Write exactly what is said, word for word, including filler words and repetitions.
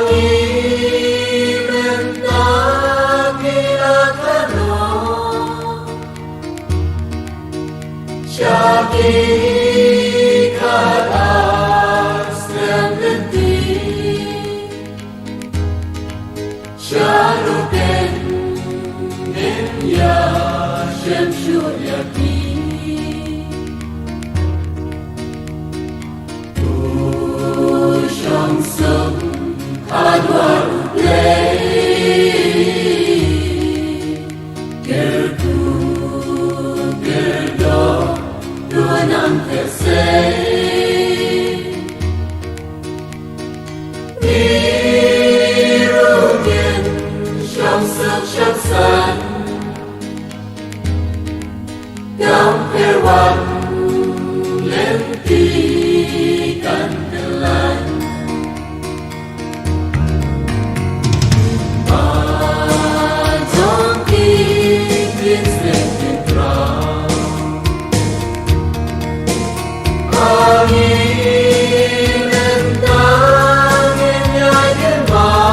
Ki mynta ki la kano, sha ki khatar snem lynti, sha ruh ken ngin ïa shem shuh ïa ki. U shong suk ha dwar U Blei. Kyrkhu kyrdoh, to nang teh sei. Ngi ruh ngin shong suk shong saiñ. Kam pyrwan lynti kan kyllaiñ. Ba jong ki kin sdang kin khrang. Ba ngi mynta ngin ïai kynmaw.